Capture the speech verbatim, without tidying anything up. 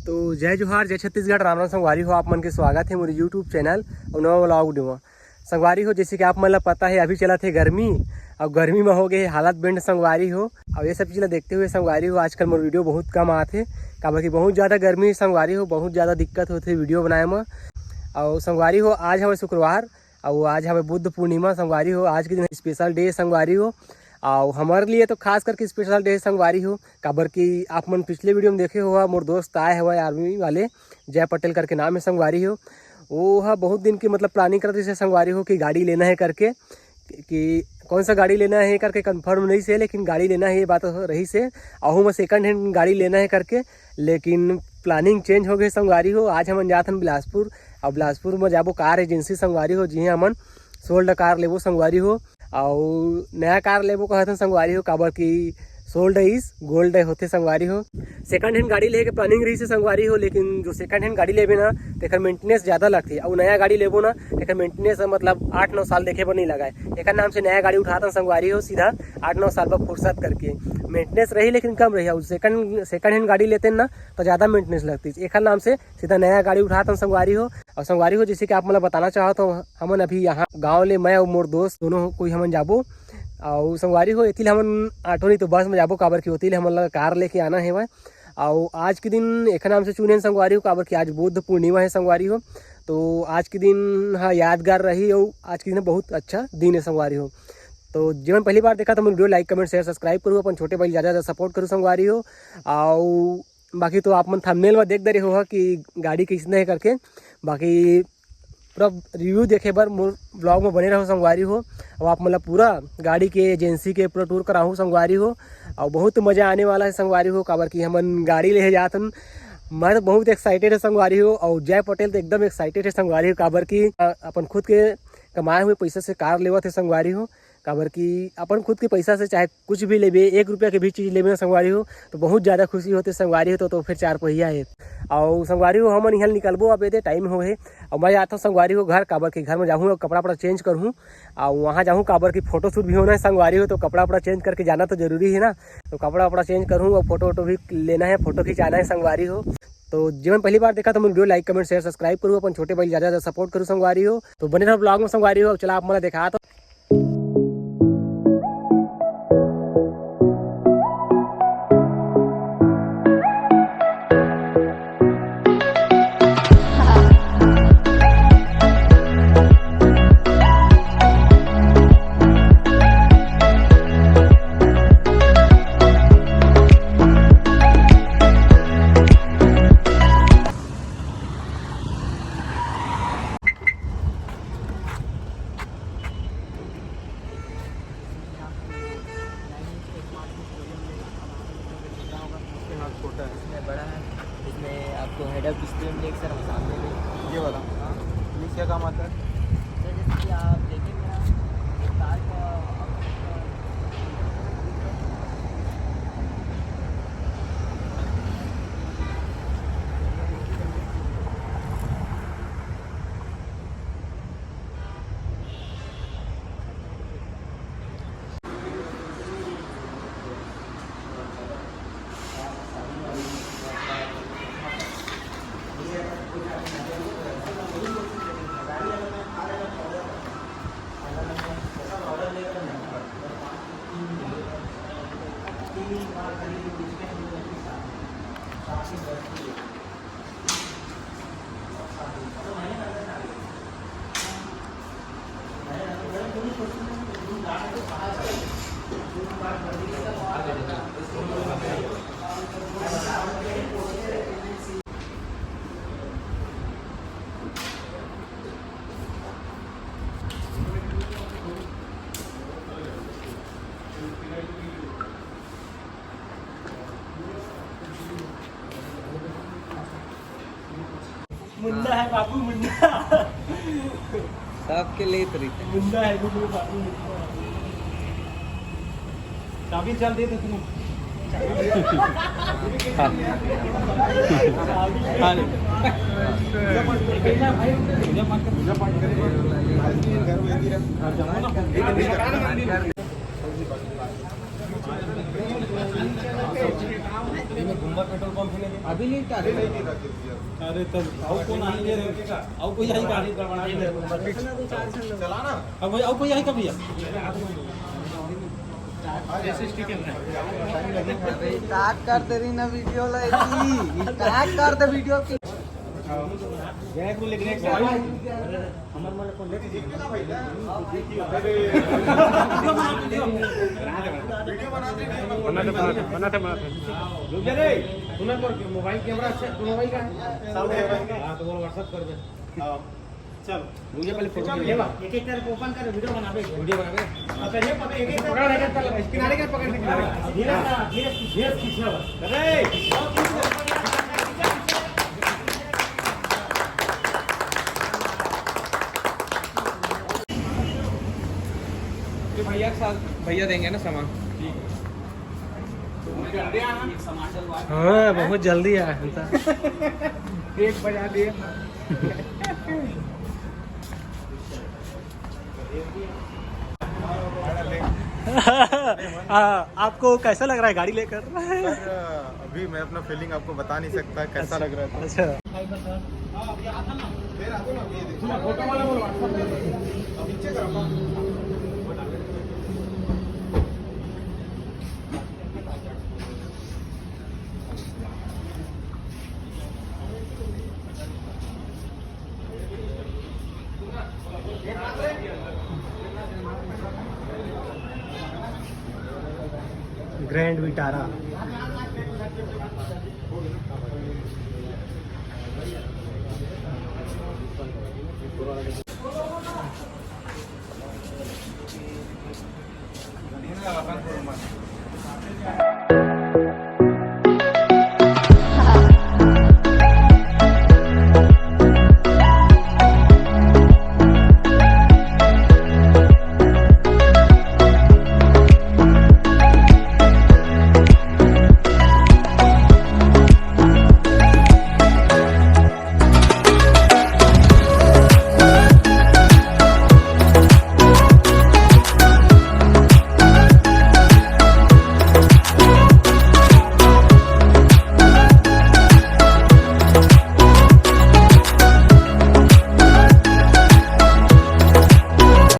तो जय जोहार, जय छत्तीसगढ़, राम राम संगवारी हो। आप मन के स्वागत हे मोर YouTube चैनल अउ नवा vlog video म। संगवारी हो, जैसे कि आप मन ला पता हे, अभी चलत हे गर्मी, अउ गर्मी म हो गे हे हालत बेंड संगवारी हो। अउ ये सब चीज ला देखते हुए संगवारी हो, आजकल मोर video बहुत कम आत हे, काबर कि बहुत ज्यादा गर्मी हे संगवारी हो, बहुत ज्यादा दिक्कत होत हे video बनाए म। अउ संगवारी हो, आज हवय शुक्रवार, अउ आज हवय बुद्ध पूर्णिमा संगवारी हो। आज के दिन special day संगवारी हो, अउ हमर लिए तो खास करके special day संगवारी हो, काबर कि आप मन पिछले video म देखे हो, मोर दोस्त आए हवय army वाले, जय पटेल करके नाम हे संगवारी हो। वो ह बहुत दिन के मतलब planning करत रहिस हे संगवारी हो कि गाड़ी लेना हे करके, कि कौन सा गाड़ी लेना हे करके confirm नइ से, लेकिन गाड़ी लेना हे ये बात रहिस हे। अहू म second hand गाड़ी लेना हे करके, लेकिन planning change हो गे संगवारी हो। आज हमन जात हन बिलासपुर, अउ बिलासपुर म जाबो car agency संगवारी हो, जिहे हमन sold car लेबो संगवारी हो। अउ नया car लेबो कहत हन संगवारी हो, काबर कि sold is gold होथे संगवारी हो। Second hand गाड़ी लेके planning रहिस हे संगवारी हो, लेकिन जो second hand गाड़ी लेबे ना, तेकर maintenance ज्यादा लगथे, अउ नया गाड़ी लेबो ना, तेकर maintenance मतलब आठ नौ साल देखे बर नइ लगाए। एकर नाम से नया गाड़ी उठात हन संगवारी हो, सीधा आठ नौ साल बर फुर्सत करके। Maintenance रही लेकिन कम रही, अउ second second hand गाड़ी लेते ना, तो ज्यादा maintenance लगती। एकर नाम से सीधा नया गाड़ी उठात हन संगवारी हो। अउ संगवारी हो, जैसे कि आप मन ला बताना चाहत हो, हमन अभी यहाँ गाँव ले मैं अउ मोर दोस्त दोनों कोई हमन जाबो। अउ संगवारी हो, एती ले हमन auto नहीं तो bus में जाबो, काबर कि ओती ले हमन ला car लेके आना हेवय। अउ आज के दिन एखर नाम से चुने हन संगवारी हो, काबर कि आज बुद्ध पूर्णिमा हे संगवारी हो। तो आज के दिन ह यादगार रही, अउ आज के दिन बहुत अच्छा दिन हे संगवारी हो। तो जेमन पहली बार देखा, तो मोर video like, comment, share, subscribe करू, अपन छोटे भाई ला ज्यादा ज्यादा support करू संगवारी हो। अउ बाकी तो आप मन thumbnail में देख दे रहे हो कि गाड़ी कैसने हे करके। बाकी पूरा review देखे बर मोर vlog में बने रहो संगवारी हो। अब आप मन ला पूरा गाड़ी के agency के पूरा tour कराहूँ संगवारी हो, अउ बहुत मजा आने वाला हे संगवारी हो, काबर कि हमन गाड़ी लेहे जात हन। मैं तो बहुत excited हे संगवारी हो, अउ जय पटेल तो एकदम excited हे संगवारी हो, काबर कि अ, अपन खुद के कमाए हुए पैसा से car लेवत हे संगवारी हो, काबर कि अपन खुद के पैसा से चाहे कुछ भी लेबे, एक रुपया के भी चीज लेबे ना संगवारी हो, तो बहुत ज्यादा खुशी होथे संगवारी हो। तो, तो फिर चार पहिया हे। अउ संगवारी हो, हमन इहाँ ले निकलबो, अब एदे time हो हे। अउ मैं जात हूँ संगवारी हो घर, काबर कि घर में जाहूँ अउ कपड़ा वपड़ा change करहूँ। अउ वहाँ जाहूँ, काबर कि photo shoot भी होना हे संगवारी हो, तो कपड़ा वपड़ा change करके जाना तो जरूरी हे ना। तो कपड़ा वपड़ा change करहूँ अउ photo वोटो भी लेना हे, photo खिंचाना हे संगवारी हो। तो जेमन पहली बार देखा, तो मोर video like, comment, share, subscribe करू, अपन छोटे भाई ला ज्यादा ज्यादा support करू संगवारी हो। तो बने रहो vlog में संगवारी हो। अब चला आप मन ला देखा तो इसमें छोटा है। इसमें बड़ा है, इसमें आपको head up display मिलेगा सर, सामने में। ये वाला? हाँ। ये क्या काम आता है? सर, जैसे कि आप देखें मेरा, ये कार का मुंडा है बाबू, मुंडा। सबके लेत रहिथे। मुंडा है गुरु बाबू, मुंडा। चाबी चल दे तो तुम। हाँ। हाँ। पूजा पाठ कर। पूजा पाठ कर। घर में ही रह। ये में गुम्बा पेट्रोल पंप है ना? अभी नहीं, अरे नहीं, नहीं, राकेश भैया। अरे तब और कौन आएंगे रे? और कोई आएगा? चला ना। अब भाई और कोई आएगा भैया? स्टार्ट कर दे रही ना वीडियो ला, स्टार्ट कर दे वीडियो की। बैग को लेके हमारे मन को लेके वीडियो बनाते, बनाते, बनाते, बनाते। रुक जा रे, तूने मोबाइल कैमरा अच्छा, तू मोबाइल का है? साउंड है। हाँ, तो बोल, WhatsApp कर दे। हाँ, चलो। रुक जा, पहले फोटो ले। एक एक करके ओपन कर, वीडियो बनावे। वीडियो बनावे। पकड़, पकड़, एक एक पकड़, एक एक कर, किनारे का पकड़, किनारे। धीरे से, धीरे से, धीरे से खींचना बस। अरे! ये भैया के साथ, भैया देंगे ना सामान। हाँ, बहुत जल्दी आया हम तो। एक बजा दिए। हाँ, आपको कैसा लग रहा है गाड़ी लेकर? सर, अभी मैं अपना फीलिंग आपको बता नहीं सकता, कैसा लग रहा है। अच्छा। Grand Vitara.